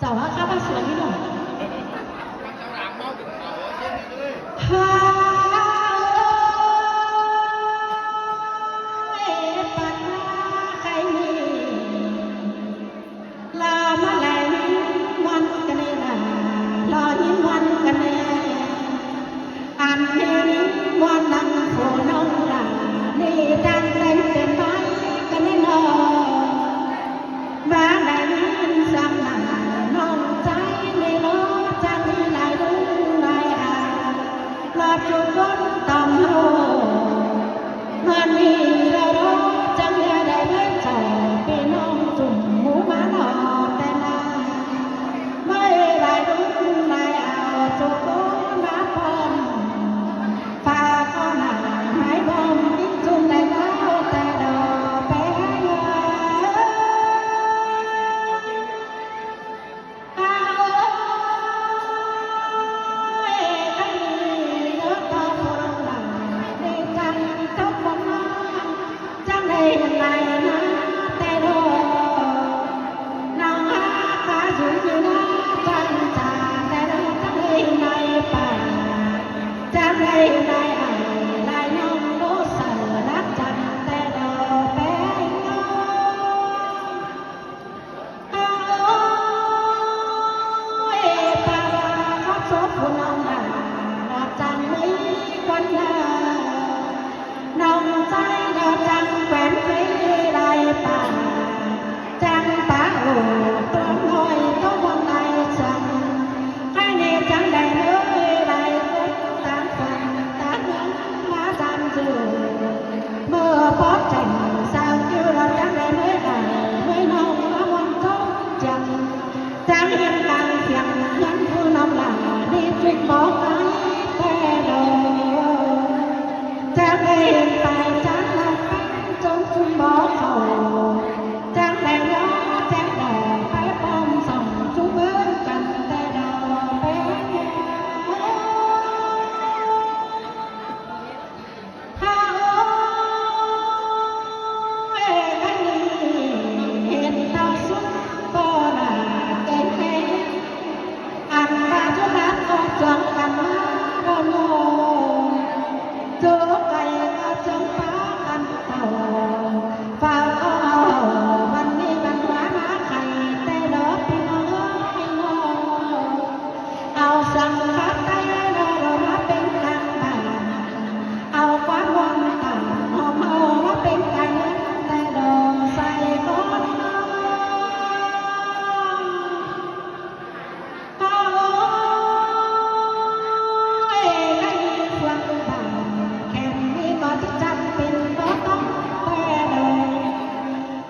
ເຈົ້າຫາຂ້າມາສວນນີ້ເນາະ. ເຈົ້າຫຼາມເມົາຈົນເມົາເອົາເຢັນເລີຍ. ຫາເອີຍ ປັດຫາໄຄນີ້ ລາມາແລຍິນມ່ວນກັນແດ່ນາ ລໍຍິນມ່ວນກັນແດ່. ອັນນີ້ນີ້ມ່ວນນຳຜູ້ນ້ອງຫຼ້າ ນີ້ຕັ້ງແຕ່ງເປັນໄມ້ກັນແນ່ນອ. ມາໄດ້ຍິນສ່ຳໜ້ານ້ອງໃຈນີ້ເນາະ ຈັ່ງມີຫຼາຍລຸງຫຼາຍອາ ລອບຢູ່ກົ້ນຕອມໂລກ. ມານີ້ລະເນາະ ຈັ່ງຢ່າໄດ້ເລີຍເຈົ້າ ພີ່ນ້ອງຈຸ້ມໝູມາເນາະແຕ່ນາ. ໄມ້ຫຼາຍລຸງຫຼາຍອາວ ຈຸກຄົນມາພ້ອມ ຝາກຂໍໜ້າໄມ້ບ້ອມ ກິນຈຸ້ມໄດ້ແລ້ວແຕ່ດອກແປງ. ນ້ອງຊາຍເຮົາຈັ່ງແຂວນໄປຫຼາຍປ່າ ຈັ່ງປາໂອກຕົວນ້ອຍຕົວບອງໄດ້ສັງ ໃຜແນ່ຈັ່ງໄດ້ເລີຍໄດ້ຄົບຕາງຝັ່ງຕາເມືອງມາສາມຈຸ ເມື່ອພໍແຈ້ງສາວກິວລາວ ຈັ່ງໄດ້ເລີຍອ້າຍເລີຍນ້ອງມາມ່ວນຈົງຈັງ ຈັ່ງເຫັນກາງຂຽງເຮືອນຜູ້ນ້ອງຫຼ້າ ນີ້ຈຶ່ງບໍ່ໄກແຕ່ດອກ ຈັ່ງໄດ້ເຫັນປາຍຈາກນ້ອງແປ້ງຈົງຈຸມບໍ່ເຂົ້າ ຈັ່ງໄດ້ເລີຍແຈ້ງດອກໄປປ້ອມສ່ອງຈຸເບິ່ງກັນແຕ່ດອກແປ້ງ. ຫາໂອຍ ໃຜນີ້ເຫັນເຕົ້າສຸດບໍ່ໜ້າເກັ່ງແຮງ ອັນວ່າຈຸລາກໍຈອງກັນມາບໍ່ໂນ ໂຈໄກກໍຈອງປາກັນເຂົ້າ ຟ້າວກໍເອົາວັນນີ້ວັນວາມາໄຂແຕ່ດອກພີ່ນ້ອງເອີຍນ້ອງ. ເອົາສັງຂະໄຕເນາະ ມາເປັນກາງບ້ານ ເອົາຄວາມຮ່ວມກັນຫອມເຮົາມາເປັນກາງເງິນແຕ່ດອກໃສ່ກ່ອນເນາະ. ໂອ້ຍ ໃນເມືອງບ້ານແຄມນີ້ກໍຊິຈຳເປັນບໍ່ຕ້ອງແປເດີ.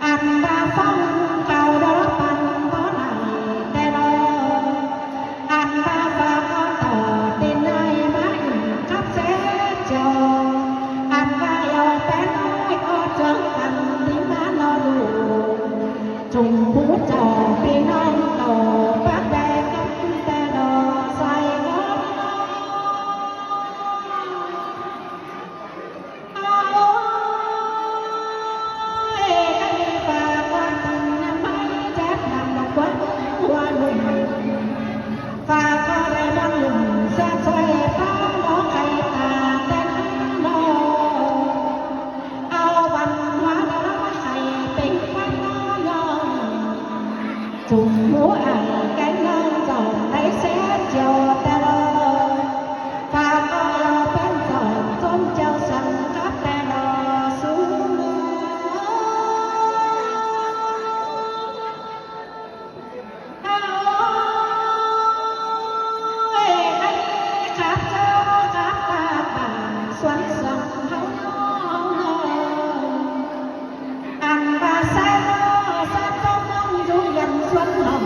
ອັນວ່າຟັງເຂົາດອກປັນບໍ່ໄດ້ແຕ່ດອກ ອັນວ່າຝາກຂໍຕໍ່ຕິນໃນມາອີກກັບເສດຈອ ອັນວ່າເອົາແປນ້ອຍກໍເຈີກັນຕິມາລໍດູ ຈຸມຜູ້ເຈົ້າພີ່ນ້ອງເຂົາປາກແບກກັນແຕ່ດອກໃສ່ເງິນ. ໂອ້ຍ ກະມີຝາກຄວາມບຸນນຳໄມ້ແຈັບນຳດອກຄວັນຫົວໜຸ່ມ ຝາກຂໍໄດ້ນຳໜຸ່ມສະຊ່ອຍປ້ານ້ອງໄຂ່ຕາແຕ່ນອ ເອົາວັນຫົວດອກໄຂ່ເປັນຄວັນນ້ອຍ ຈຸມໝູອ້າຍແກ້ງນ້ອງຈອມໄດ້ແຊດຈຽວແຕ່ລອ ຝາກກໍລອເປັນຈອມຊົມເຈົ້າສັງກັບແຕ່ລອສູເມືອງ. ໂອ້ຍ ໃຜຂັບເຈົ້າຂັບຕາບ້ານສວນສອງເຮົານ້ອງ ອັນວ່າສາວສາວເຈົ້ານ້ອງຢູ່ຍັນສວນຫ້ອງ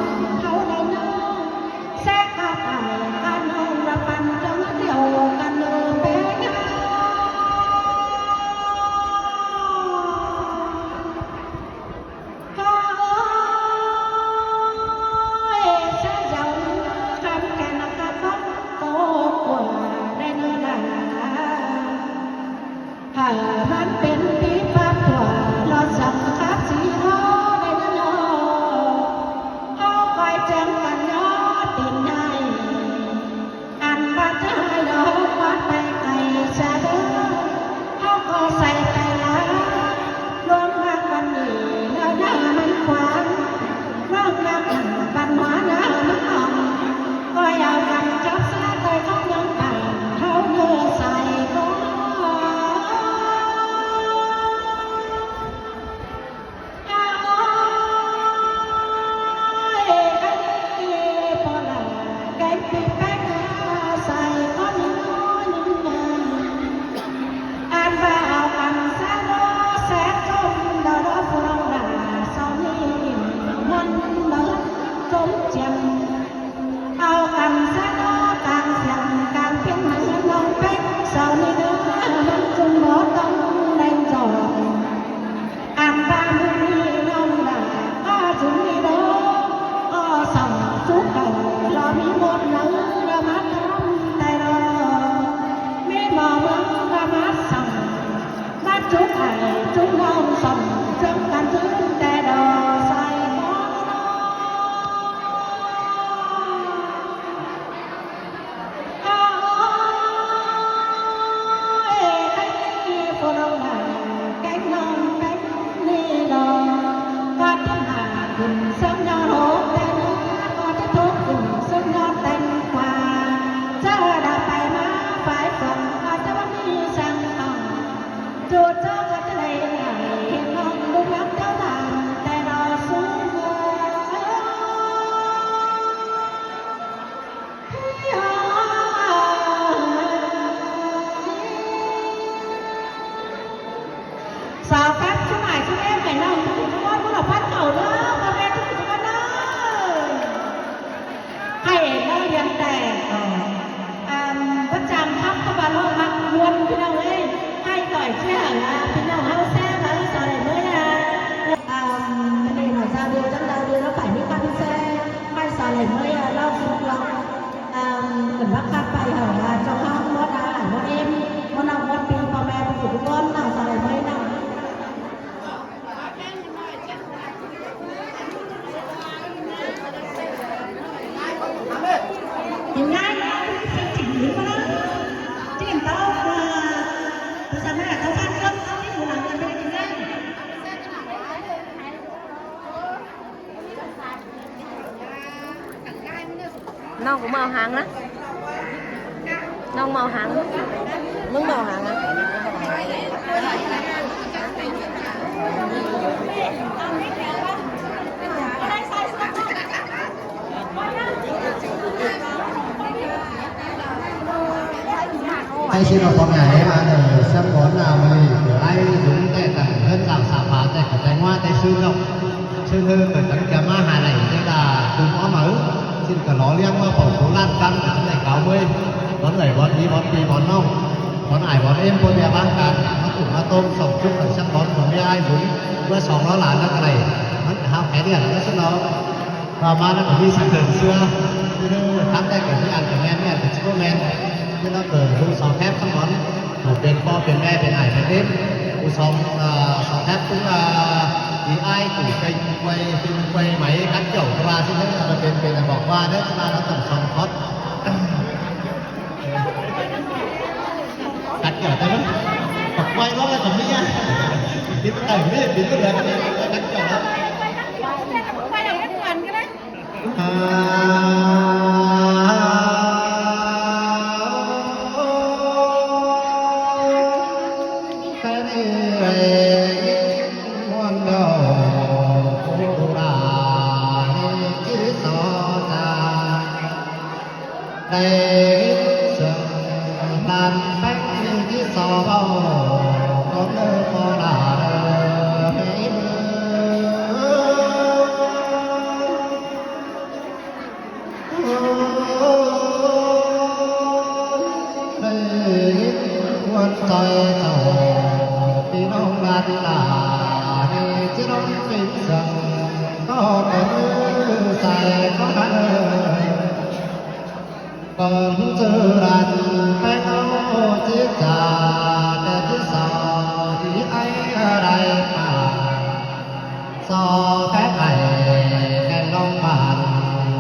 ນ້ອງກູເມົາຫາງນະ ນ້ອງເມົາຫາງ ມຶງເມົາຫາງນະ. ໃຫ້ຊິເອົາຄວາມຫຍາຍມາເດີ ສຳບອນນາມະລີ ເກີດໄອ້ລຸງແຕ່ຕັງເຮືອນລາວສາພາ ແຕ່ກະແຕ່ງວ່າແຕ່ຊື່ນອກ ຊື່ເຮີເກີດຕັ້ງແຕ່ມະຫາໄລ ແຕ່ລະກຸ່ມອ້ອມເອົາ ຊິນກະລໍລ້ຽງວ່າເປົ່າໂຄລາດກັນ ກະຊິໄດ້ກ່າວເມີຍ ບ່ອນເອື້ອຍ ບ່ອນອີ ບ່ອນພີ່ ບ່ອນນ້ອງ ບ່ອນອ້າຍ ບ່ອນເອັມ ບ່ອນເມຍບ້ານການ ມາຕຸ້ມມາຕົ້ມ ສອງຈຸກໄປສຳບອນ ບ່ອນເມຍອ້າຍບຸນ ເມື່ອສອງລ້ອຫຼານແລ້ວກະໄດ້ ມັນກະຫາວແຂນເດືອນແລ້ວຊັ້ນເນາະ. ວ່າມາແລ້ວກະມີສັງເກີນເຊື່ອ ຄືທັນແຕ່ກະມີອັນກະແມ່ນ ມີອັນກະຊິບໍ່ແມ່ນ ຄືລະເກີດຮູ້ສອງແຄບສະໝອນ ຜູ້ເປັນພໍ່ເປັນແມ່ ເປັນອ້າຍເປັນເອັມ ຜູ້ສອງ ເອີ ສອງແຄບຄືວ່າ ອີອ້າຍ ຜູ້ໄກ່ໄກ່ໄກ່ໄໝ ກັດເຈົ້າ ຄືວ່າຊິເປັນ ເປັນບອກວ່າເດີ ຄືວ່າລະຕ້ອງສອງຄອດ ກັດເຈົ້າເດີ ບັກໄກ່ລອງແລ້ວກະເມຍ ບິນໄກ່ເມຍ ບິນເຫຼືອກະເມຍ ກັດເຈົ້າລະ. ໄດ້ຍິນຄວນຊອຍເຈົ້າ ພີ່ນ້ອງຫຼານຫຼາຍ ຊິລອງເປັນເຊິ່ງ ກໍກະມືໃສ່ກໍຫັນ ກ່ອນຈື່ລັນແປງເອົາຈິດຈາ ແຕ່ທີ່ສອງທີ່ໄອໄດ້ປາກ ຊໍແພກໄອແກ່ນລອງບານ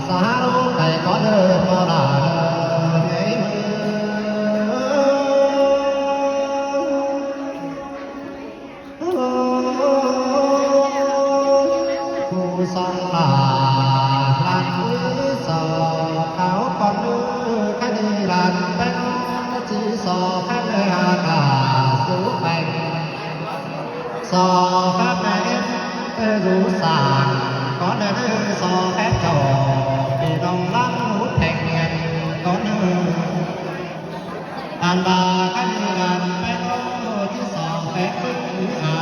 ສາໂລໄກ່ກໍເດີພໍລາເດີ ໃນມື ຜູ້ສອງລາ ລານອຸຍສອກາວກ່ອນມື ຄະນີລານແປງ ຈີສອກແພກໃນອາກາດສູແປງ ສອກແພກແມ່ເອັນເປັນຮູ້ສາງ ກ່ອນເດີສອກແພກເຈົ້າ ພີ່ນ້ອງລານຫູແພງເງິນ ກ່ອນເດີ ອັນດາກັນກັນແປໂຕທີ່ສອງແປໂຕອາ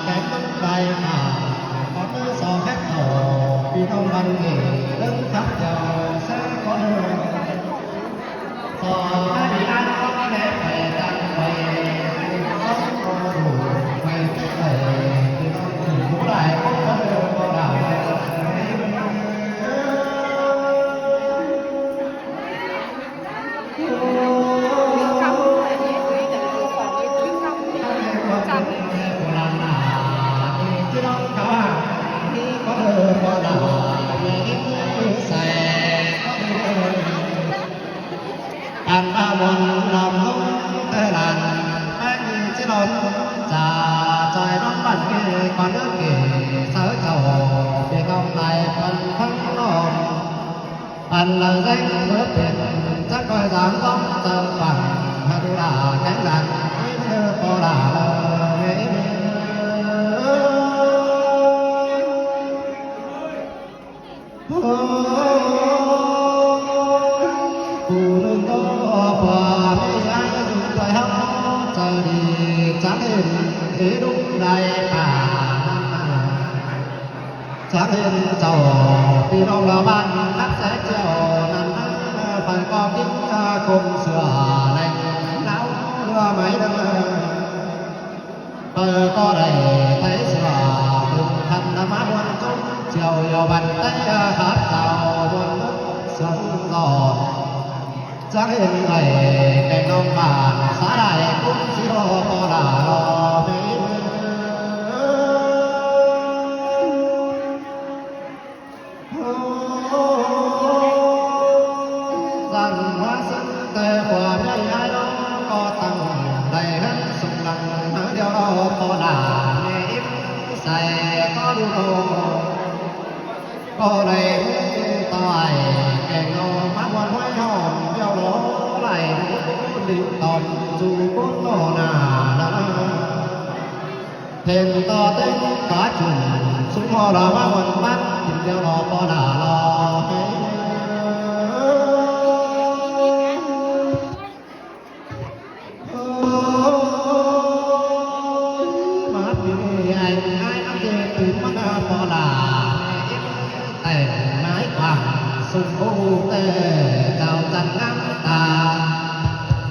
ແປໂຕໄດ້ມາ ກໍຄືສອງແປໂຕ ພີ່ນ້ອງບັນເດເລື່ອງທັບເຈົ້າແຊກໍເລີຍ ສອງແປອີອາແລະໄປຕັງໄປ ສອງໂຕໄປເປັນໄປ ພີ່ນ້ອງຜູ້ຫຼາຍຄົນກໍເລີຍບໍ່ໄດ້ ອັນວ່າມ່ວນລຳລົງແຕ່ລານ ແປ້ງຊິຫຼອນຈາ ຈອຍນ້ອງບ້ານເກ ກ່ອນເລີກເກ ເຊີເຈົ້າ ເປັນນ້ອງນາຍເພິ່ນທັງນ້ອງ ອັນລະແລງເມື່ອເປັນ ຈັກຄອຍສາມສອງເຈົ້າຟັງ ຫາດູລາແຂງດັນ ໃຫ້ເດີພໍ່ລາເອີຍ ຜູ້ໜຶ່ງກໍພໍ່ແມ່ຍາຍ ໃຈເຮົາໃຈດີ ຈັກເຫັນເອດຸງໄດ້ປານ ຈາກເຫັນເຈົ້າ ພີ່ນ້ອງລາວບ້ານຮັກແສງຈຽວນັ້ນ ຂ້ອຍກໍກິນຄົງເສືອແລງໜາວເຮືອໄໝເດີ ຂ້ອຍກໍໄດ້ໄປເສືອບຸນທັນນະມາມ່ວນຈົງຈຽວຢູ່ບ້ານແຕ່ຮັບເຈົ້າບົນເມືອງສວນດອກ ຈາກເຫັນໄດ້ແກ່ນ້ອງບ້ານສາຫຼາຍກຸນຊິລໍພໍລາລໍແມ່ເອີຍ ສັ່ງວ່າເຊິ່ງແຕ່ຄວາມໃຫຍ່ໃຫຍ່ລອ ກໍຕັ້ງໄດ້ເຮືອນສຸງຫຼັງເດີ ດຽວລໍພໍລາແມ່ອິ້ມໃສ່ກໍດູໂລ ກໍໄດ້ມີຕ່ອຍເກ ແກງເອົາມາມ່ວນຫ້ອຍຫອມ ດຽວລໍໄຫຼ ດິນຕອມສູ່ຄົນລໍໜ້າລະນາ ເພັງຕໍ່ເຕັງກະຈຸ່ມ ຊຸມຫໍລະມາມ່ວນປັນ ກິນດຽວລໍປໍລາລໍໃຫ້ ໂອ້ຍ ມາປີນີ້ອ້າຍ ອ້າຍນຳເດດຕື່ມມານາປໍລາ ແມ່ເອັມແຕ່ງນາຍກວ້າງ ສຸມໂອແຕ່ເຈົ້າຈັນງາມຕາ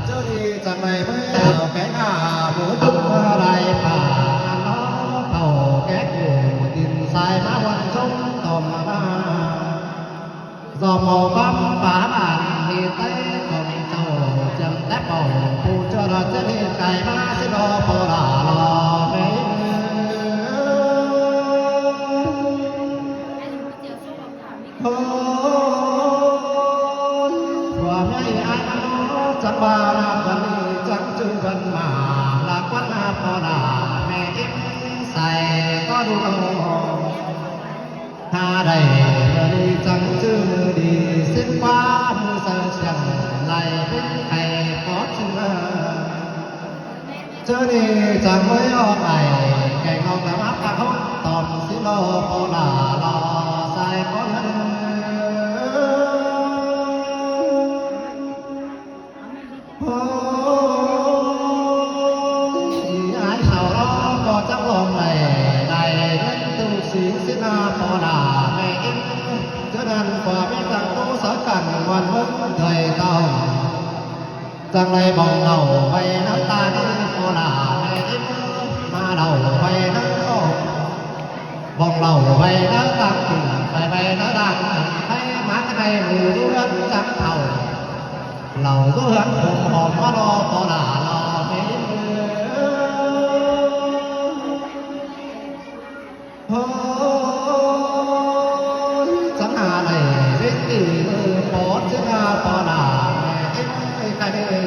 ເຈົ້ານີ້ຈັ່ງໄດ້ເມືອແກງຫາໝູດຸ່ມມາໄດ້ປາ ອັນນອເຂົ້າແກງຢູ່ດິນຊາຍ ມາວັນຊົມຕອມມານາ ຊອມເອົາຄວາມປາບານເຫດໃດຂອງເຈົ້າ ຈຳແຕ່ເປົ່າຜູ້ເຈົ້າລະເຈເລກາຍມາຊິລໍພໍລາລໍແມ່ ໂອ້ຍ ຜົວແມ່ອີອາຍນະເນາະ ຈັກວ່າລາກວັນນີ້ ຈັກຈື່ວັນມາ ລາກວັນນາພໍ່ລາແມ່ເອັມໃສກໍດູເນາະ. ຖ້າໄດ້ມື້ນີ້ຈັກຈື່ມື້ດີ ເຊັ່ນວ່າມື້ເຊົ້າສຽງໄລ່ເປັນໄຂ້ປອດເຊື້ອ ເທື່ອນີ້ຈັກໄວ້ອອກໄອ ແກງອອກກະມາປາກຫ້ອງ ຕອນຊິລໍພໍ່ລາລໍສາຍກໍເດີ. ໂອ້ຍ ອ້າຍສາວລາວກໍຈັກລອງໄດ້ ໄດ້ເງິນຕູ້ສີສິນນາພໍ່ລາແມ່ເອັມ ເທື່ອນັ້ນກວ່າແມ່ນຕັ້ງໂຕສາກັນວັນເບິ່ງເທື່ອເຕົ້າ ຈັ່ງໄດ້ບອກເລົ່າໄວ້ນຳຕານີ້ພໍ່ລາແມ່ເອັມ ມາເລົ່າໄວ້ນຳອອກ ບອກເລົ່າໄວ້ນຳຕານີ້ ໄປໄວ້ນຳດານ ໃຜມາໃຫ້ໝູ່ເຮືອນຈັກເຖົ້າ ເລົ່າຢູ່ເຮືອນຄົນຫອມມາລໍພໍ່ລາລໍແມ່ເອີຍ. ໂອ້ຍ ຈັງຫາໄດ້ເວັນດີມື້ປອດຊິນາພໍ່ລາແມ່ເອີຍ ໃຜ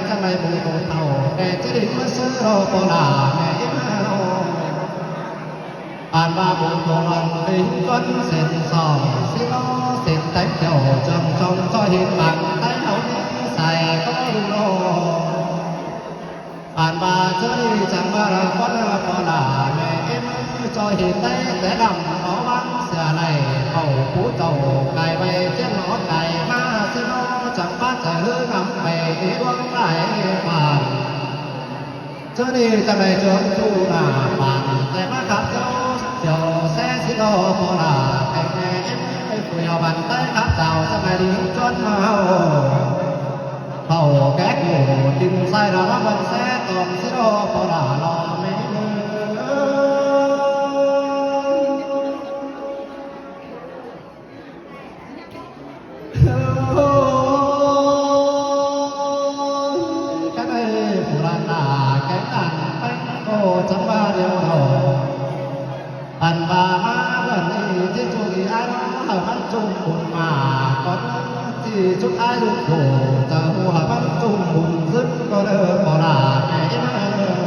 ຈັງໄດ້ໝູ່ໂຕເຖົ້າ ແຕ່ຈະໄດ້ມາຊື້ລໍພໍ່ລາແມ່ເອີຍ. ປານວ່າບຸນໂຕລອງໄປຈົນເສັ້ນສອງ ຊິລໍເສັ້ນແຕ່ງແກ້ວ ເຈີມຊ່ອງ ຊອຍເຫັນບາງໃຕ້ເຮົາໃສ່ກໍຮູ້ລໍ. ປານວ່າເຈົ້ານີ້ຈັ່ງວ່າລະຄອນພໍ່ລາແມ່ເອັມ ຊອຍເຫັນໄດ້ແຕ່ດຳ ເອົາວັງເສຍໄຫຼ ເຂົ້າຜູ້ເຈົ້າກາຍໄວ້ ຈຽງເອົາກາຍມາຊິລໍ ຈັ່ງວ່າຈະເຮີງຳໄປດວງຫຼາຍບານ. ເຈົ້ານີ້ຈັ່ງໄດ້ເຈີມສູ່ໜ້າບານ ແຕ່ມາຂັບເຈົ້າ ເຈົ້າແຊຊິລໍພໍ່ລາແຕ່ງແມ່ເອັມ ໄປຄຸຍເອົາບັນໄດຂັບເຈົ້າ ສະບາຍດີຈວນມາເຮົາ ເຂົ້າແກະໂກ ດິນຊາຍລະລະວັນແຊ ຕອນຊິລໍພໍ່ລາລໍແມ່ເອີຍ. ໂອ້ຍ ກະໄດ້ຜູ້ລານໜ້າແກງອັນແປ້ງໂກ ຈັງວ່າດຽວດອກ ອັນວ່າມາເດືອນນີ້ ທີ່ຈຸກອີອາຍເນາະ ໃຫ້ມັນຈຸ່ມບຸນມາກ່ອນ ທີ່ຈຸກອາຍລູກໂຕ ຈະຮູ້ໃຫ້ມັນຈຸ່ມບຸນຊຶ້ງກໍເດີ ບໍ່ລາແມ່ອີມາເອີຍ.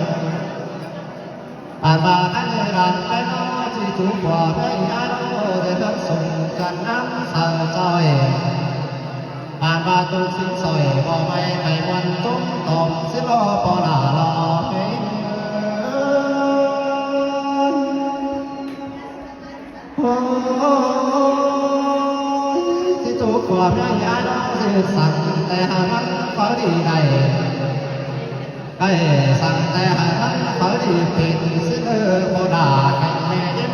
ອັນວ່າຄັນເລີຍລານແປ້ງເນາະ ທີ່ຈຸກບໍ່ແມ່ອີອາຍເນາະ ຈະເດີນສົ່ງກັນນຳສາວຈ້ອຍ ອັນວ່າຕຸກສິນສອຍ ບໍ່ໄໝ້ໄຂມັນຈົງຕ້ອງ ຊິລໍພໍ່ລາລໍແມ່ ໂອ້ຍ ທີ່ໂຕກວ່າແມ່ອີອາຍນ້ອງ ຊິສັ່ງແຕ່ໃຫ້ມັນພໍດີໄດ້ ໃຫ້ສັ່ງແຕ່ໃຫ້ມັນພໍດີເປັນ ຊິເດີບໍ່ດ່າກັນແມ່ເອີຍ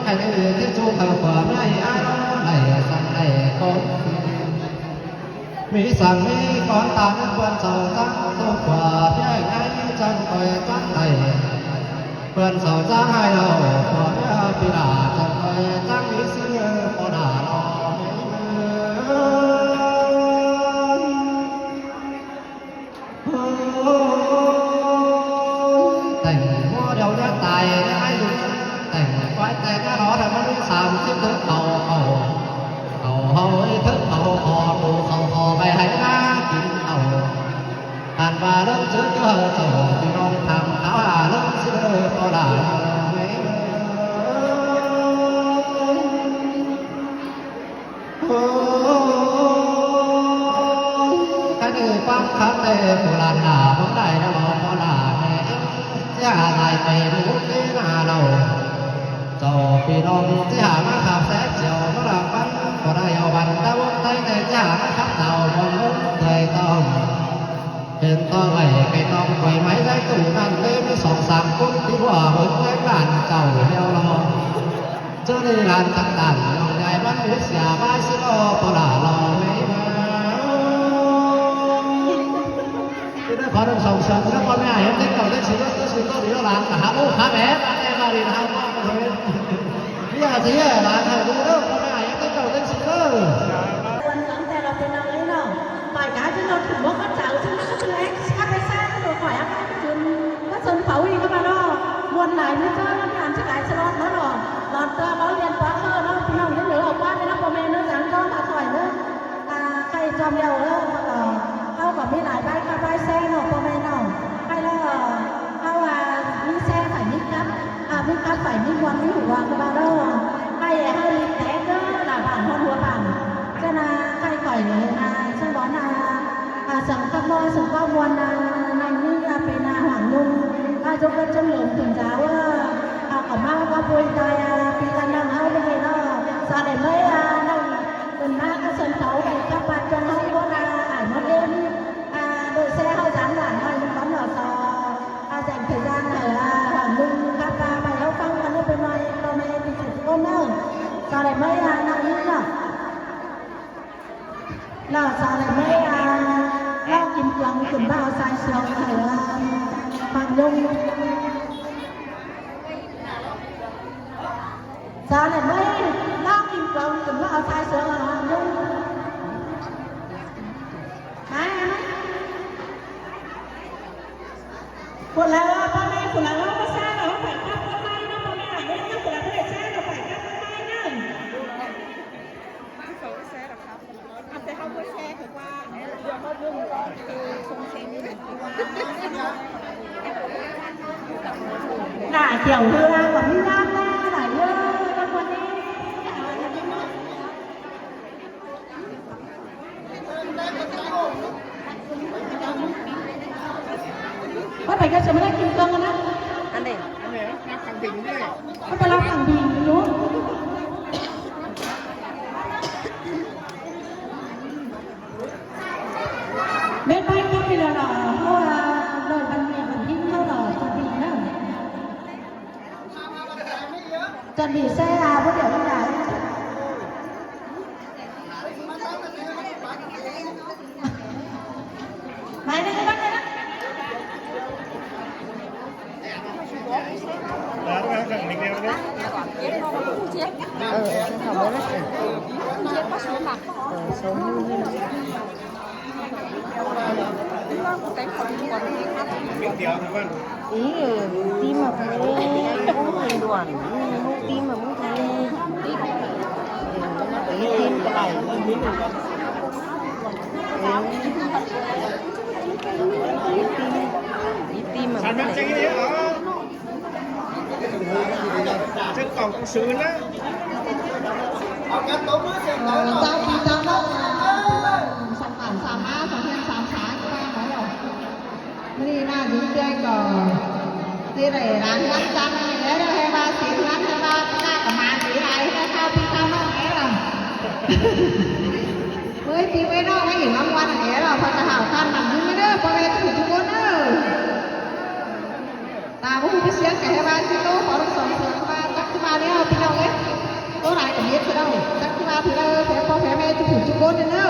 ໃຫ້ທີ່ໂຕກວ່າແມ່ອີອາຍນ້ອງ ໄດ້ສັ່ງໄດ້ກໍ ມີສັງມີກ່ອນຕາເພື່ອນເຈົ້າຈັກຕົກວ່າແມ່ໃຫຍ່ຈັກໄປຈັກໄດ້ ເພື່ອນເຈົ້າຈັກໃຫ້ເຮົາ ພໍ່ແມ່ພີ່ຫຼ້າຈັກໄປຈັກມີຊື່ພໍ່ດ່ານ້ອງ ໂອ້ຍ ແຕ່ງຫົວດຽວເລືອດຕາຍໃນອາຍຸ ແຕ່ງໄວ້ແຕ່ງນອນໃຫ້ມັນສາມສິບເຖິງເກົ້າເຂົ້າ ເຂົ້າເຮົາເອີຍເຖິງເຂົ້າພໍ ໂຕເຂົ້າພໍໄປໃຫ້ນາກິນເຂົ້າ ທ່ານວ່າເລື່ອງຊື່ເຈົ້າເຈົ້າ ພີ່ນ້ອງຖາມຫາເລື່ອງຊື່ພໍ່ຫຼ້າແມ່ເອີຍ. ໂອ້ ໂບລານນາ ບໍ່ໄດ້ແລ້ວບໍ່ລາແມ່ເອີຍ ຊິຫາຫຼາຍໄປໝູ່ເກນາເລົ່າ ເຈົ້າພີ່ນ້ອງຊິຫາມາຂາບແສງສຽວມາລາຟັນ ບໍ່ໄດ້ເອົາບັນດາວົງໄທ ແຕ່ຊິຫາມາຂັບເອົາບ່ອນມຸງເຕີຍຕ້ອງ ເຫັນຕໍ່ໄວ້ໄກ່ຕ້ອງກ້ວຍໄມ້ໄດ້ຕູ້ນັ້ນເລີຍ ມີສອງສາມຄົນທີ່ວ່າເບິ່ງແວງລ້ານເຈົ້າແລ້ວລອ ເຈົ້ານີ້ຫຼານສັນດານ ນ້ອງໃຫຍ່ມັນເຮັດເສຍບາຍຊິລໍ ບໍ່ຫຼ້າລໍແມ່ນາ ເປັນໄດ້ຂໍທັງສອງເຊີນນະ ພໍ່ແມ່ໃຫ້ເຮັດເຕັມເຈົ້າເຕັມສິນເດີ ເຈົ້າສິນເຈົ້າດີເຈົ້າຫຼານ ຫາໂອ້ຫາແມ່ມາແຕ່ມາດີນະ ເຮົາມາເຫັນ ເມຍຊິແຍ່ຫຼານໃຫ້ດູເດີ ພໍ່ແມ່ໃຫ້ເຮັດເຕັມເຈົ້າເຕັມສິນເດີ ຄວນຫຼັງແຕ່ລະເປັນຫຍັງນີ້ເນາະ ຂ້ອຍກະຊິລົດຂຶ້ນບໍ່ເຂົ້າໃຈ ຊິມາຄືແອກຊິໄປແຊງໂຕຂ້ອຍ ເອົາໄປຂຶ້ນ ກໍເຊີນເຂົາອີກເຂົ້າມາເນາະ ມ່ວນຫຼາຍມື້ເຈີ ມັນກະຊິຫຼາຍສະຫຼອດເນາະ ຫຼອນຕົວເວົ້າລຽນປາກເຄີເນາະ ພີ່ນ້ອງເດີ ເອົາປາກໄປນຳພໍ່ແມ່ເດີ ຈັ່ງຈອງຫາຂ້ອຍເດີ ອ່າ ໄຂ່ຈອມແລ້ວເດີ ເຮົາກໍມີຫຼາຍບາຍຄັບບາຍແຊເນາະ ພໍ່ແມ່ເນາະ ໄຂ່ແລ້ວ ເຮົາວ່າມີແຊໄປມີຄັບ ອ່າ ມີຄັບໄປມີມ່ວນມີຫົວກໍວ່າເດີ ໄຂ່ເຮົາມີແຕກເດີ ຫຼ້າບ້ານຮອດຫົວບ້ານ ຈະນາໄຂ່ຂ້ອຍເລີຍນາ ສະບອນນາ ອາ ສັງຄັບມອ ສັງເວົ້າມ່ວນນາ ນາງນີ້ອາເປນາຫວັງລຸງ ອາ ຈົງເກີດຈົງຫຼົງເຖິງຈາເວີ ອາ ເຂົ້າມາວ່າປຸຍຕາຍ ອາ ປີກັນນຳເຮົາໄປເນາະ ສາໄດ້ເມີຍ ອາ ນາງເປັນມາກະເຊີນເຂົາໄປກັບບ້ານຈອງເຮົາບໍ່ນາ ອາຍມາເອັນ ອາ ໂດຍແຊເຮົາສາມຫຼານໃຫ້ມັນບອນເນາະ ອາ ແຈ້ງເຖິງຍານໃຫ້ ອາ ຫວັງລຸງຄັບ ອາ ໄປເຮົາຟັງກັນເດີ ເປັນມາອີກຕໍ່ມາອີກທຸກຄົນເດີ ສາໄດ້ເມີຍ ອາ ນາງນີ້ເນາະ. ລາວສາວໄດ້ໄໝ ອາ ລາວກິນກວາງຂຶ້ນມາເອົາຊາຍຊວງໃຫ້ ອາ ບາງຍົງ ສາວໄດ້ໄໝ ລາວກິນກວາງຂຶ້ນມາເອົາຊາຍຊວງໃຫ້ບາງຍົງ ມາ ມາ ຄົນລະ ພໍ່ແມ່ຄົນລະ ເອົາມາຊາ ເອົາໄປກັບຄົນໃໝ່ເນາະ ພໍ່ແມ່ເອີຍ ຄົນລະບໍ່ໄດ້ຊາ ເອົາໄປກັບຄົນໃໝ່ເນາະ. ໜ້າກ່ຽວເຮືອກໍມີນ້ຳແດ່ຫຼາຍເດີ ແຕ່ຄົນນີ້ ວ່າໄປກໍຈະມາໄດ້ກິນກ່ອນນະ ອັນນີ້ ມັນໄປລາວຝັ່ງບີຢູ່ ແມ່ນໄປກໍໄປລະລະ ເພາະວ່າດອຍບັນແມ່ບັນທິງເຮົາລະຈະບີນະ ຈະບີແຊອາ ບໍ່ດຽວມັນຫຼາຍ ມາເດີ ມາເດີ. ເອີ ເອີ ເຂົາບໍ່ໄດ້ ເອີ ເອີ ຊົມ ອີ ຕີມາເພ ໂອ້ຍ ດ່ວນ ອືມ ມຶງຕີມາ ມຶງຕີມ ເອີ ຕີມກໍໄດ້ ເອີ ຕີມ ຕີມມາ ເຈັກກອງຊື້ນະ ເອົາກັນຕົບມືເສັງເລີຍເນາະ ເຈົ້າທີ່ເຈົ້າເນາະ ສອງຕາມສາມມາ ສອງຮຽນສາມສາຍ ວ່າໄປເນາະ ມື້ນີ້ມາຢູ່ແຈ້ງກໍຊິໄດ້ຫຼານເຮືອນຈັນແດ່ເດີ ໃຫ້ວ່າສິນເຮືອນ ໃຫ້ວ່າຕາກະມານດີຫຼາຍ ໃຫ້ຂ້າວພີ່ຂ້າວນ້ອງແດ່ລະ ເອີຍ ພີ່ເອີຍນ້ອງ ໃຫ້ອີກລາງວັນແດ່ລະ ພະຕາຫາວຂ້ານນຳເດີ ພໍ່ແມ່ທຸກຄົນເດີ. ຕາບໍ່ຮູ້ໄປສຽງໄກໃຫ້ວ່າຊິໂຕ ຂໍທັງສອງສຽງວ່າຈັກຊິວ່າແນວ ພີ່ນ້ອງເອີຍ ໂຕຫຼາຍກໍເຮັດຊະດອກ ຈັກຊິວ່າເທື່ອໃດ ແຜ່ພໍ່ແຜ່ແມ່ທຸກຜູ້ທຸກຄົນເດີ.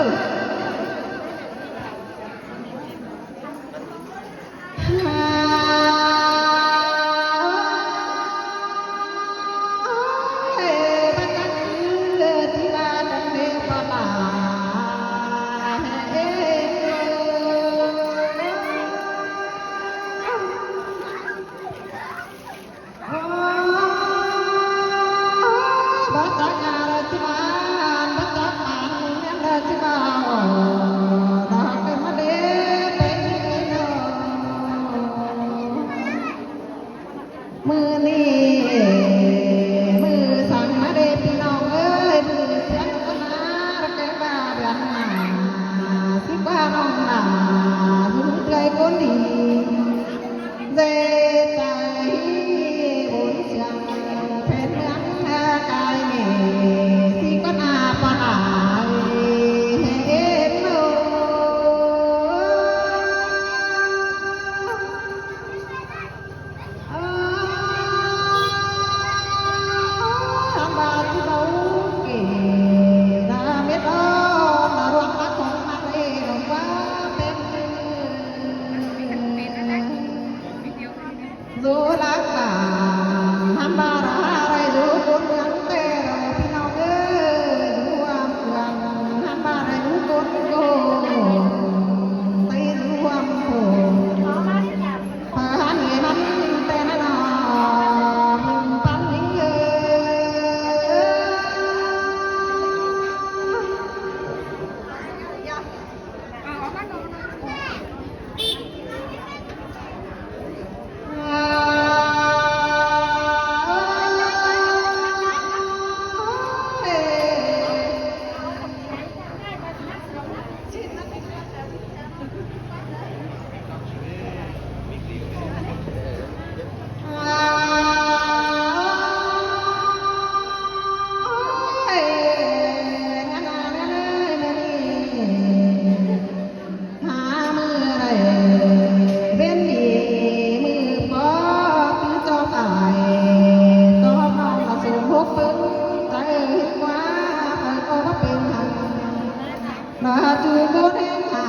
ວ່າຈູໂກແດງຫາ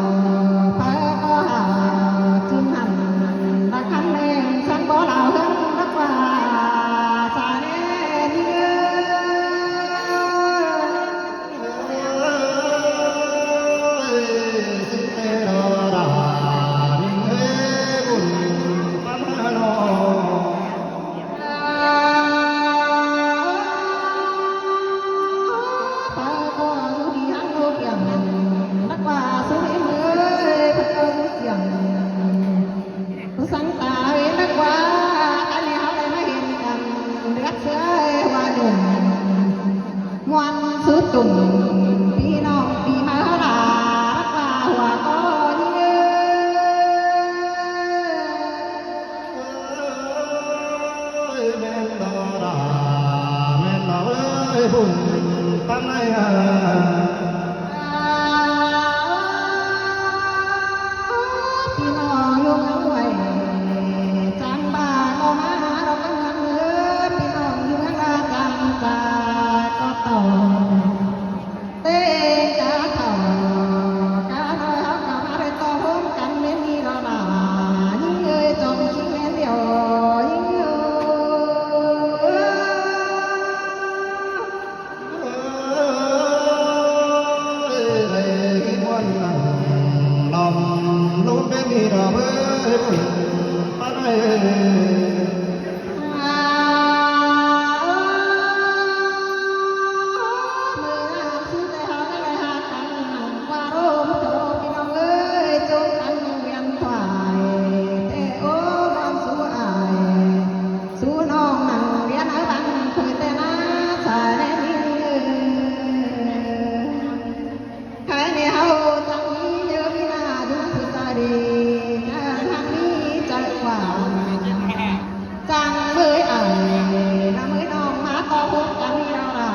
ວ ໃຜກໍຫາວຈຶ່ງຫັ້ນ ລະຄັນແດງສັນບໍ່ລາວເຮືອນ ນັກວ່າສາແນນີ້ເອີຍ. ຜູ້ສັງຕາເວນນັກວ່າ ອັນນີ້ເຮົາໄດ້ມາເຫັນກັນ ເດືອດເຊືອຍວ່າໜຸ່ມ ມ່ວນສຸດຕຸ່ມ ພີ່ນ້ອງປີໃໝ່ເຮົາລາ ນັກວ່າຫົວກໍຍິງເອີຍ. ແມ່ນບໍ່ລະ ແມ່ນບໍ່ເອີຍ ບຸນປານໃດ ພີ່ນ້ອງຢູ່ເມືອງຫ້ວຍຈາງ ບ້ານບໍ່ມາດອກກັນເອີຍ ພີ່ນ້ອງຢູ່ເມືອງລາຈາງ ຈາກໍຕ້ອງ ເຕງກາເຖົ້າການ້ອຍ ເຮົາກໍມາໄດ້ຕໍ່ໂຮມກັນແມ່ນນີ້ລະລາ ຍິງເອີຍ ຈອມຄິງແມ່ນດຽວຍິງເອີຍ. ໄດ້ມ່ວນນັ່ງລອມລົມເປັນທີ່ດອກເອີຍ ບຸນປານໃດ ເອີຍ ເມື່ອຍາມສຸດແລ້ວເຮົາໄດ້ຫາກັນ ວ່າໂລມໂຕພີ່ນ້ອງເອີຍ ຈົ່ງກັນວຽນຂວາຍ ແຕ່ໂອ້ ນອນສູ່ອາຍ ສູ່ນ້ອງນັ່ງວຽນເອົາບັງ ເຄີຍແຕ່ໜ້າສາຍແລະຍິງເອີຍ. ໃຜໃນເຮົາຈັ່ງມີເຢີມີໜ້າ ດູຜູ້ສາດີ ກະທັງມີໃຈກວ້າງ ຈັ່ງເມີຍອາຍ ນຳເອີຍນ້ອງມາຕໍ່ພົບກັນເຮົາລະ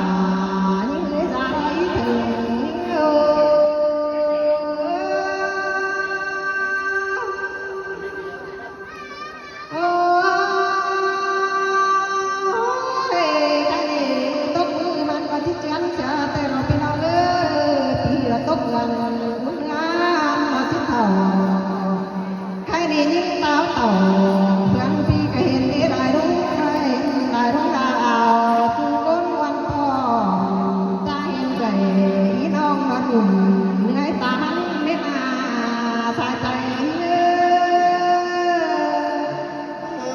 ຍິງເອີຍສາວເອີຍເຖິງ ຍິງເອີຍ. ໂອ້ຍ ຄັນນີ້ຕົບມືມັນກໍຊິເຈື່ອນເສຍແຕ່ເນາະ ພີ່ນ້ອງເອີຍ ປີລະຕົບເຮືອນ ບຸນງາມເນາະ ສິເຖົ້າ ໃຄນີ້ຍິງສາວເຖົ້າ ເພື່ອນພີ່ກໍເຫັນດີຫຼາຍລຸງ ໃຄຫຼາຍລຸງລາວ ສູ່ຄົນວັນທອງ ຈະເຫັນໃຈ ອີນ້ອງນອນຫຍຸ້ມ ເມື່ອຍຕາມັນເມັດໜ້າ ສາຍໃຈເອີຍ. ເອີ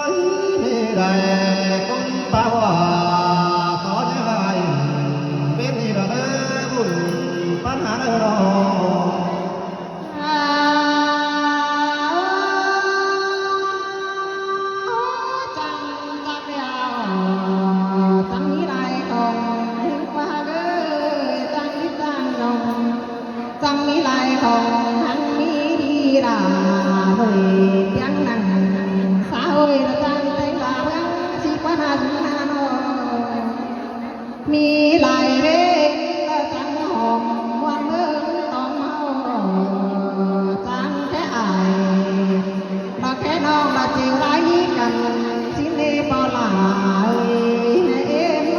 ຍ ມີໄດ້ຄົນຕາບອດ ຕໍ່ຍາຍເປັນນີ້ລະເດີ ບຸນປານຫາເດີນ້ອງ ຈັງຈັກແລ້ວ ຈັ່ງມີຫຼາຍຂອງ ເຫັນວ່າເດີ ຈັ່ງມີຈັ່ງນອງ ຈັ່ງມີຫຼາຍຂອງ ຫັ້ນມີດີຫຼາຍ ໂດຍພຽງນັ້ນ ສາວເອີຍ ລະຈັ່ງແຕ່ງລາເມືອງ ຊິກວ່າໜ້າຢູ່ໜ້ານ້ອງ ມີຫຼາຍເວລະຈັ່ງຫອມ ມ່ວນເບິ່ງຕ້ອງເຮົາ ຈັ່ງແຄ່ອາຍ ລະແຄ່ນ້ອງ ລະເຈວລາຍກັນ ຊິເນບໍ່ຫຼາຍ ແມ່ເອັນໂອ.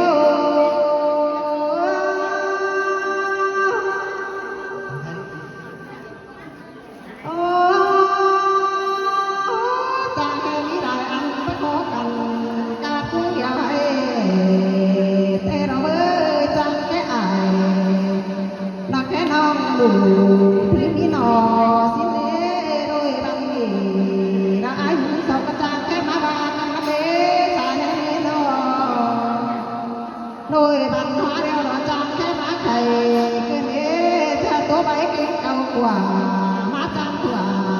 ໂອ້ ຈັ່ງໃຫ້ມີຫຼາຍອັນໄປຂໍກັນ ກາບຜູ້ດຽວໃຫ້ແຕ່ລະເວີຍ ຈັ່ງແກ່ອາຍ ລະແຄ່ນ້ອງດູ ທີ່ມີໜໍ ສິເລ ໂດຍບັງເອ ລະອາຍຸສອງກະຈາງ ແຄ່ມາວ່າກັນມາເດ ສາແນນອ. ໂດຍບັນຫາແລ້ວລະຈາງແຄ່ມາໄຂ ເກີນເອ ຈະຕົວໃບເກັ່ງເກົ່າກວ່າ ມາຈາງຕົວ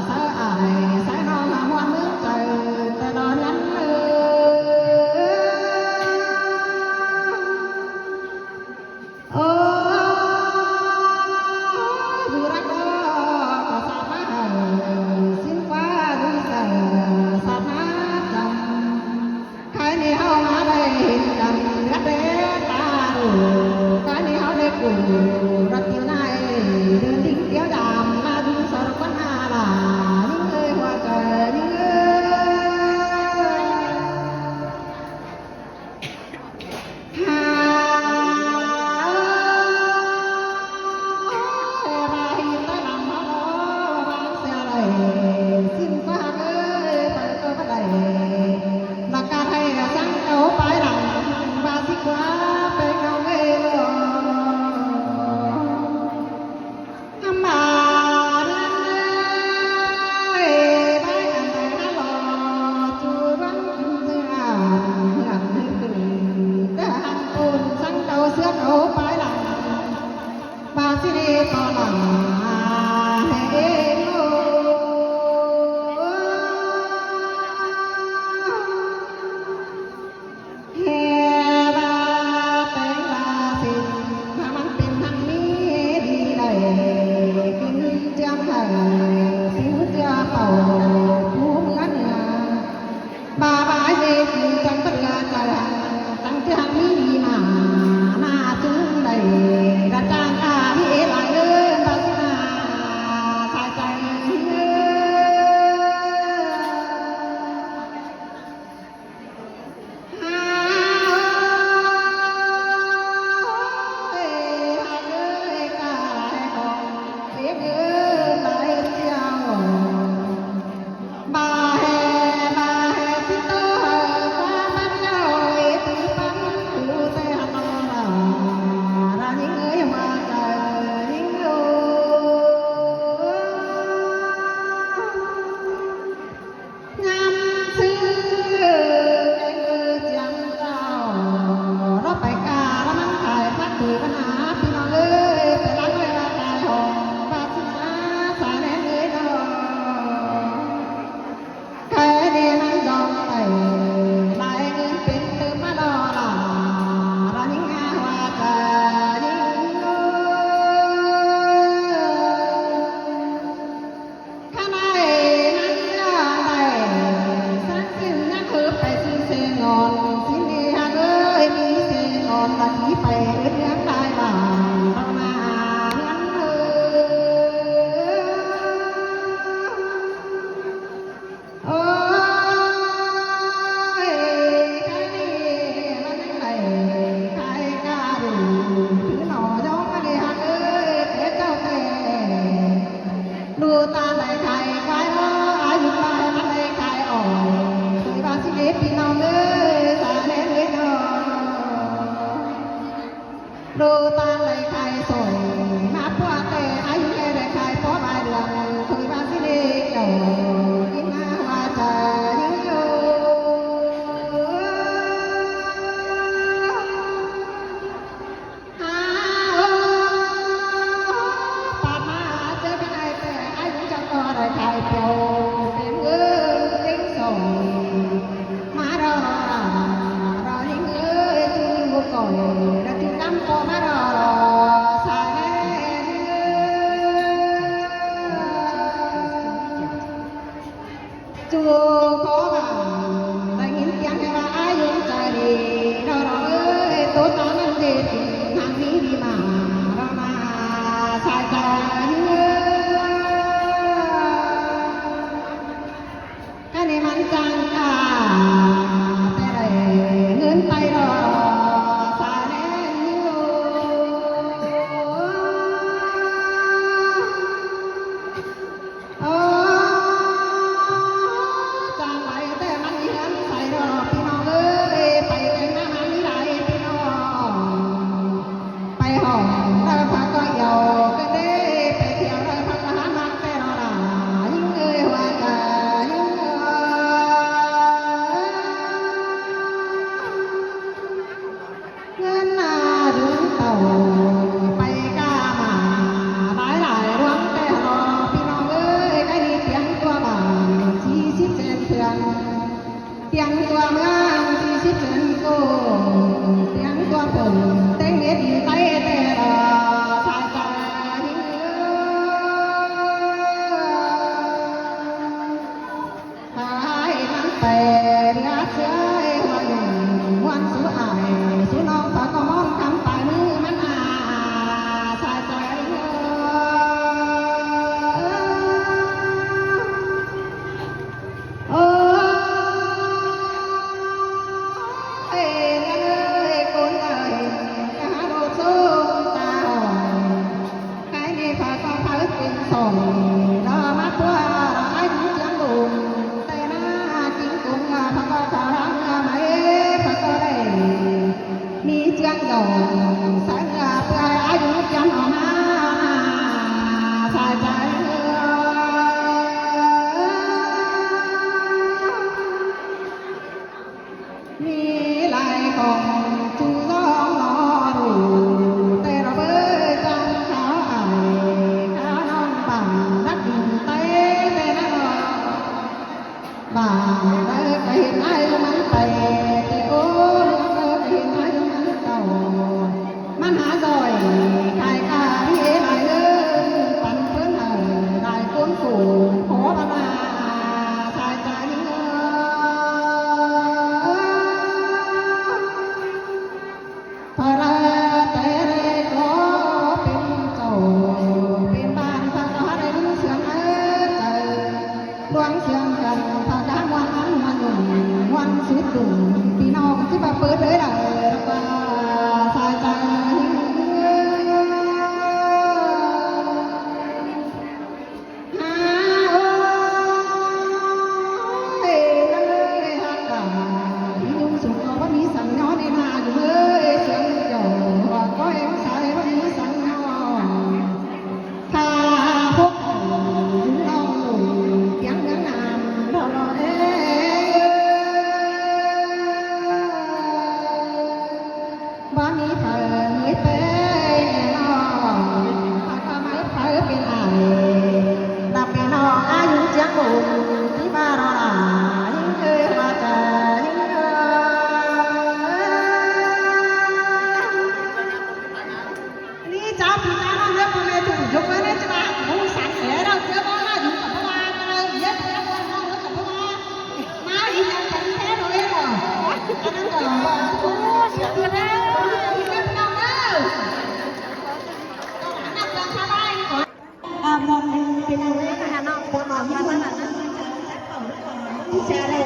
ສາອາຍ ສາຍນ້ອງຫາມ່ວນເມືອງໃຈ ແຕ່ລະນັ້ນເອີ ໂອ້ ຢູ່ລັກກໍສາມາດ ສິ້ນກວ່າຢູ່ໃສ ສາມາດຈຳ ຄາຍນີ້ເຮົາມາໄດ້ເຫັນກັນ ເຫຼືອແຕ່ຕາໂລ ຄາຍນີ້ເຮົາໄດ້ກູ້ລັດຕິວນາຍ ເດີນດິງດຽວດາມ ມາຢູ່ສອນຄົນອາລາ ຍິງເອີຍຫົວໃຈຍິງເອີຍ ຫາ ໄດ້ຂາຍສອຍ ມາປົວແຕ່ອາຍຸແລໄດ້ຂາຍພໍບາຍເດືອນ ຄືວ່າຊິເລກເຈົ້າ ກິນມາວ່າຈາ ຫາ ໂອ ປາດມາເຈີກັນໄດ້ແຕ່ອາຍຸເຈົ້າກໍໄດ້ຂາຍປ່ຽວ ເປັນເງິນເປັນສອຍ ມາລໍລໍລໍຍິງເອີຍ ຈູຢູ່ກ່ອຍ ລະຈູນຳກໍມາລໍລໍສາຍແລ ຈູຂໍບາງ ໄດ້ຍິນສຽງໃຫ້ວ່າອາຍຸໃຈດີ ລໍລໍເອີຍ ໂຕຕາມັນເດດກິນ ຫາງມີດີມາ ລໍມາສາຍໃຈ ກະນີ້ມັນຈັ່ງກາ ແຕ່ໄດ້ເງິນໄປລໍສາແນນຢູ່ ໂອ້ ຈັ່ງໄປແຕ່ມັນມີເຮືອນໃສດອກ ພີ່ນ້ອງເອີຍ ໄປແຕ່ງໜ້າມາມີຫຼາຍ ພີ່ນ້ອງ ໄປຫ້ອງເລີພະກໍອຽວກັນເດ້ ໄປທ່ຽວເລີພະກໍຫາມັກແຕ່ລໍຫຼ້າ ຍິງເອີຍ ຫົວກະຍິງເອີຍ ເງິນໜ້າເດືອນເຕົ້າ ໄປກາມາຫຼາຍໆ ດວງແຕ່ລໍ ພີ່ນ້ອງເອີຍ ກະນີ້ຕຽມຕົວບ້ານ ສີ່ສິບແສນເທື່ອນ ຕຽມຕົວເມືອງສີ່ສິບເຊີນໂກ ຕຽມຕົວເພິ່ນແຕ່ງເຮັດຢູ່ໃຕ້ແຕ່ລະສາຍໃຈ ໃຫ້ມັນແປເຫຼືອເຊື່ອຍ ຫົວໜຸ່ມມ່ວນສູ່ອ້າຍສູ່ນ້ອງ ປາກະມອງຄຳປາຍມືມັນອາສາຍໃຈ ໂອ້ ເອີຍ ເອີຍ ຄົນເອີຍ ກະຫາໂດດສົມຕາ ໃຄເນພາກອງເຜົາເປັນສອງ ລໍມາຕົວລາຍຢູ່ຈຽງລຸງ ແຕ່ໜ້າຈິງກຸງ ພາກອງເຂົາລາເມືອໃໝ່ ພາກອງໄດ້ ມີເຈືອງດອງ ສາຍເຮືອເພື່ອອາຍຸຈັນອອກມາ ສາຍໃຈເຮືອ ມີຫຼາຍຂອງຈູລອງລໍດູ ແຕ່ລະເບີຈັນຂາວອ້າຍ ຂາວນ້ອງບ້ານ ນັກດິນໄຕ ແຕ່ລະ ບ້ານໃດກະເຫັນອາຍມັນໄປ ແຕ່ໂອ້ ເມືອງໃດກະເຫັນອາຍມັນເກົ່າ ມັນຫາຊ່ອຍຂາຍກາມີເອຫຼາຍເອີ ປັນເພິ່ນໃຫ້ຫຼາຍຄົນໂກ ຂໍບັນດາສາຍໃຈເອີ ພະລາແຕ່ໃດກໍເປັນເຈົ້າ ເປັນບ້ານພະກະຫາໄດ້ມີສຽງເອີ ດວງສຽງກັນພະກະຫາມ່ວນອັນມ່ວນໜຸ່ມມ່ວນສຸດດຸ່ມ ພີ່ນ້ອງຊິມາເປີດເລີຍລະ ລະກະສາຍໃຈ ຫາ ໂອ້ຍ ເອີຍ ຮັກກະທີ່ຍຸງສຸກກໍບໍ່ມີສັງຍ້ອນ ໃນໜ້າຢູ່ເອີຍ ສຽງເຈົ້າວ່າກໍແອງສາຍບໍ່ມີສັງຍ້ອນ ຖ້າພົບເຈົ້າຢູ່ນ້ອງລຸງ ປຽງເມືອງນາມ ເທົ່າລອເອຍ ບໍ່ມີໃຜເປັນນ້ອງ ຖ້າກໍມີໃຜເປັນອ້າຍ ລະເປັນນ້ອງອາຍຸຈຽງບຸນ ທີ່ວ່າລໍຫຼາຍເອີຍ ວ່າຈະຍິງເອີຍ ນີ້ເຈົ້າພີ່ເຈົ້ານ້ອງເດີ ພໍ່ແມ່ທຸກ ຍົກມືໃຫ້ຈະວ່າຮູ້ສັງແລ້ວ ເຈົ້າບໍ່ວ່າຢູ່ກັບບໍ່ວ່າ ເອີ ເຮັດແລ້ວບໍ່ນ້ອງເດີ ບໍ່ວ່າ ມາອີກຢ່າງກັນແທ້ເນາະເອີຍເນາະ ອັນນັ້ນກໍວ່າ ໂອ້ ເສຍເວລາ ພີ່ນ້ອງເດີ ກໍວ່ານັກເລື່ອງຊາວບ້ານ ອ່າ ບ່ອນໜຶ່ງເປັນໂຮງຮຽນ ບ່ອນໜຶ່ງເປັນໂຮງຮຽນ ທີ່ຈະໄດ້